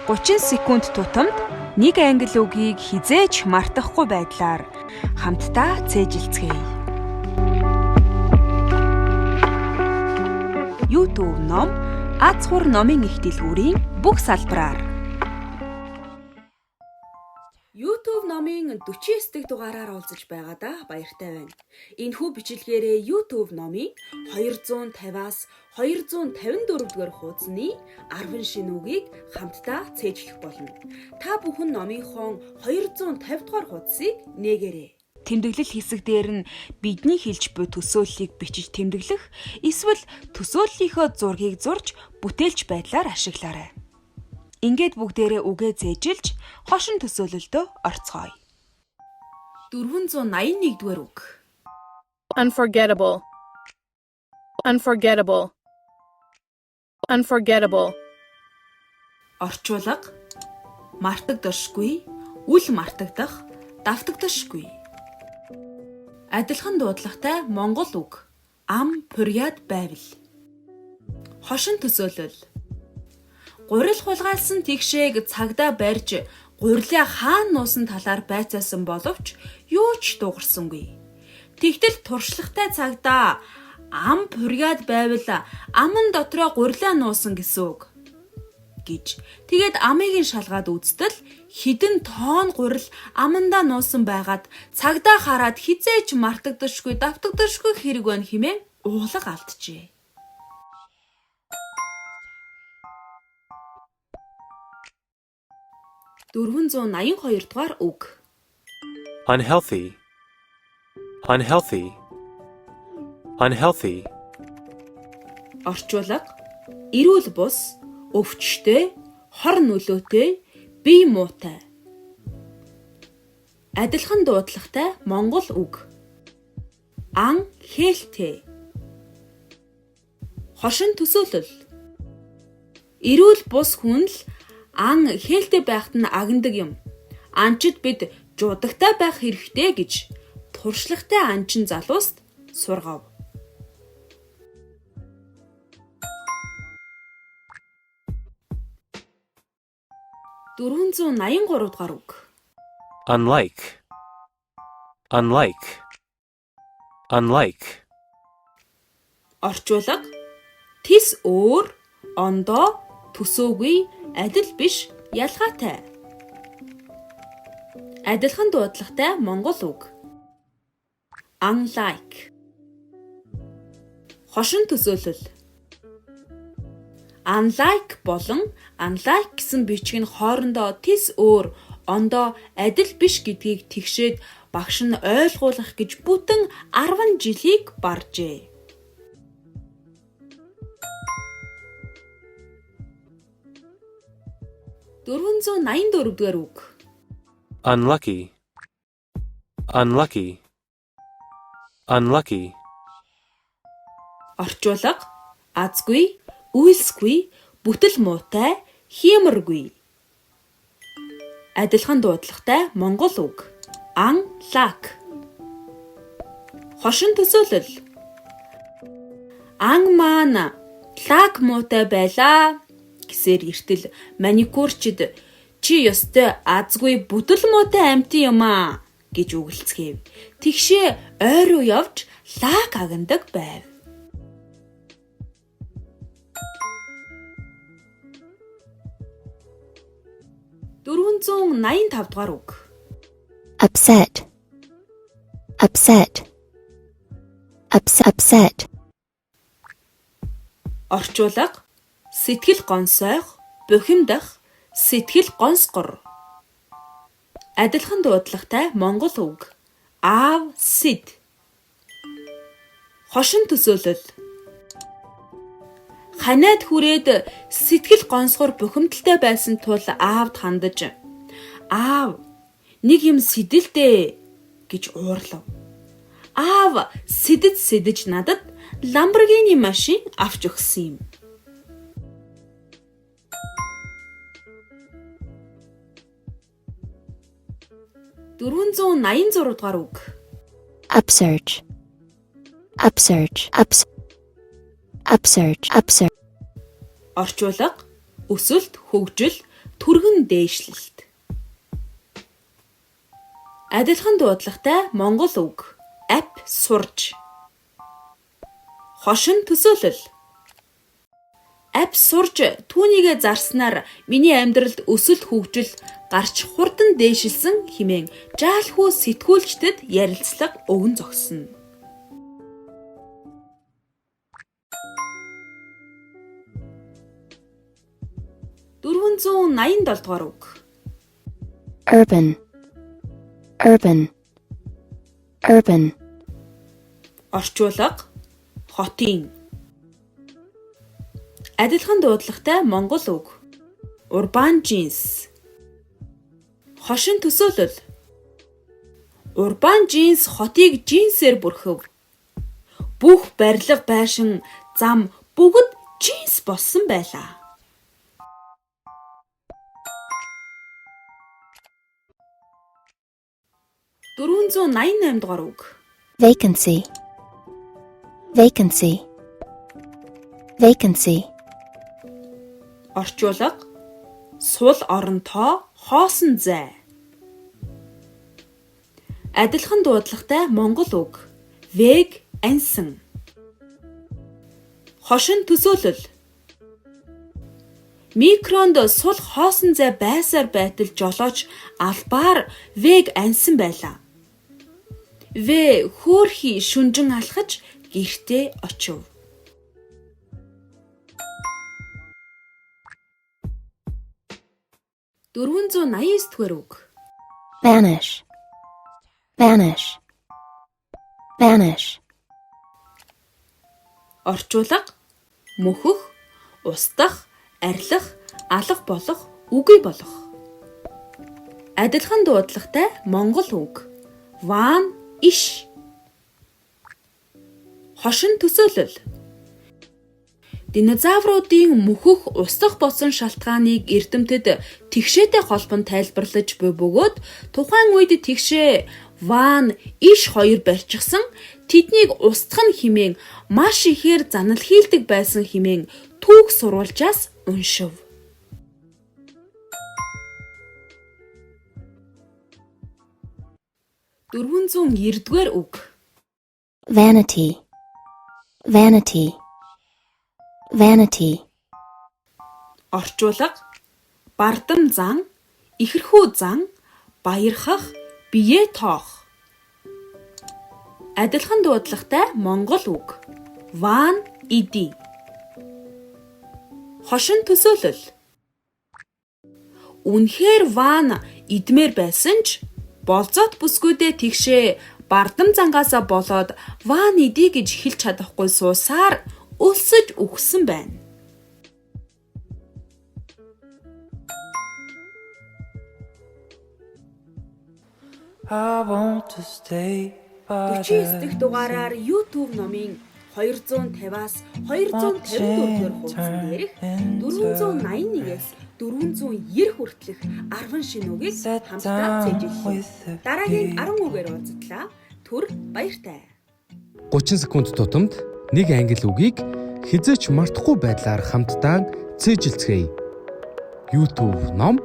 30 секунд тутамд нэг англи үгийг хэзээ ч мартахгүй байдлаар хамтдаа цээжилцгээе. YouTube ном Аз хур номын их дэлгүүрийн бүх салбараар. YouTube номын 49 дахь дугаараар уулзаж байгаадаа баяртай байна. Энэхүү бичлэгээрээ YouTube номын 250-аас 254 дугаар хуудасны 10 шинэ үгийг хамтдаа цээжлэх болно. Та бүхэн номынхон 250 дугаар хуудсыг нээгээрэй. Тэмдэглэл хэсэг дээр нь бидний хэлж буй төсөөллийг бичиж тэмдэглэх эсвэл төсөөллийнхөө зургийг зурж бүтээлч байдлаар ашиглаарай. Ингээд бүгдээрээ үгээ цээжилж хошин төсөөлөлдөө орцгоё. 481 дугаар үг. Unforgettable. Unforgettable. Unforgettable. Орчуулга мартагдашгүй, үл мартагдах, давтагдашгүй. Адилхан дуудлагатай монгол үг. Ам пурьяд байвал. Хошин төсөөлөл. Гурил хулгайлсан тэгшээг цагдаа барьж гурилаа хаан нуусан талаар байцаасан боловч юу ч дуугарсангүй. Тэгтэл туршлагатай цагдаа ам пурьяд байвал аман дотроо гурилаа нуусан гэсэн үг гэж. Тэгээд амыг нь шалгаад үзтэл хэдэн тоон гурил амандаа нуусан байгаад цагдаа хараад хэзээ ч мартагдашгүй давтагдашгүй хэрэг байна хэмээн уулга алджээ. 482 дугаар үг. Unhealthy. Unhealthy. Unhealthy. Орчуулга эрүүл бус, өвчтэй, хор нөлөөтэй, бие муутай. Адилхан дуудлагатай монгол үг. Ан хээлтэй. Хошин төсөөлөл. Эрүүл бус хүн л ан хээлтэй байхад нь агнадаг юм. Анчид бид жудагтай байх хэрэгтэй гэж туршлагатай анчин залууст сургав. 483 дугаар үг. Unlike. Unlike. Unlike. Орчуулга тис өөр, ондоо, төсөөгүй, адил биш, ялгаатай. Адилхан дуудлагатай монгол үг. Unlike. Хошин төсөөлөл. Unlike болон unlike гэсэн бичиг нь хоорондоо тис өөр, ондоо адил биш гэдгийг тэгшээд багш нь ойлгуулах гэж бүтэн 10 жилийг баржээ. 484 дугаар үг. Unlucky. Unlucky. Unlucky. Орчуулга азгүй, үйлсгүй, бүтэл муутай, хийморгүй. Адилхан дуудлагатай монгол үг. Ан лак. Хошин төсөөлөл. Ан маань лак муутай байлаа гэсээр эртэл маникюрчид чи ёстой азгүй бүтэл муутай амьтан юм аа гэж үгэлцгээв. Тэгшээ ой руу явж лак агнадаг байв. 485 дугаар үг. Upset. Upset. Upset. Upset. Орчуулга сэтгэл гонсойх, бухимдах, сэтгэл гонсгор. Адилхан дуудлагатай монгол үг. Аав сэд. Хошин төсөөлөл. Ханиад хүрээд сэтгэл гонсгор бухимдалтай байсан тул аавд хандаж "Аав, нэг юм сэдэлдээ" гэж уурлав. Аав сэдэж сэдэж надад Lamborghini машин авч өгсөн юм. 486 дугаар үг. Upsurge. Upsurge. Ups. Upsurge. Upsurge. Орчуулга, өсөлт, хөгжил, Түргэн дээшлэлт. Адилхан дуудлагатай монгол үг. Ап сурж. Хошин төсөөлөл. Ап сурж түүнийгээ зарснаар миний амьдралд өсөлт хөгжил гарч хурдан дээшилсэн хэмээн жаалхүү сэтгүүлчдэд ярилцлага өгөн зогсоно. 487 дугаар үг. Urban, urban, urban. Орчуулга хотын. Адилхан дуудлагатай монгол үг. Урбан джинс. Хошин төсөөлөл. Урбан джинс хотыг джинсээр бүрхэв. Бүх барилга байшин зам бүгд джинс болсон байлаа. 488 дугаар үг. Vacancy, vacancy, vacancy. Орчуулга сул оронтоо хоосон зай. Адилхан дуудлагатай монгол үг. Вэг ансан. Хошин төсөөлөл. Микронд сул хоосон зай байсаар байтал жолооч албаар вэг ансан байлаа. В хөөрхий шүнжин алхаж гэртээ очив. 489 дугаар үг. Vanish, vanish, vanish. Орчуулга мөхөх, устдах, арилах, алга болох, үгүй болох. Адилхан дуудлагатай монгол үг. Ван иш. Хошин төсөөлөл. Динозавруудын мөхөх, устдах болсон шалтгааныг эрдэмтэд тэгшээтэй холбон тайлбарлаж буй бөгөөд тухайн үед тэгшээ Ван иш хоёр барьчихсан тэднийг устгах нь хэмээн маш ихээр заналхийлдэг байсан хэмээн түүх сурвалжаас уншив. 490-р үг. Vanity, vanity, vanity. Орчуулга бардам зан, ихэрхүү зан, баярхах, бие тоох. Адилхан дуудлагатай монгол үг. Ван иди. Хошин төсөөлөл. Үнэхээр ван идмээр байсан ч болзоот бүсгүйдээ тэгшээ бардам зангаасаа болоод ван иди гэж хэлж чадахгүй суусаар өлсөж үхсэн байна. I want to stay by 49 the дэх дугаараар YouTube номын 250-аас 254 дугаар хуудсан дээрх 481-ээс 490 хүртэлх 10 шинэ үгийг Sat хамтдаа down цээжлээ. with the Дараагийн 10 үгээр уулзтлаа. Түр баяртай. 30 секунд тутамд нэг англи үгийг хэзээ ч мартахгүй байдлаар хамтдаа цээжилцгээе. YouTube ном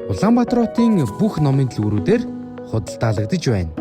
Улаанбаатар хотын бүх номын дэлгүүрүүдээр худалдаалагдаж байна.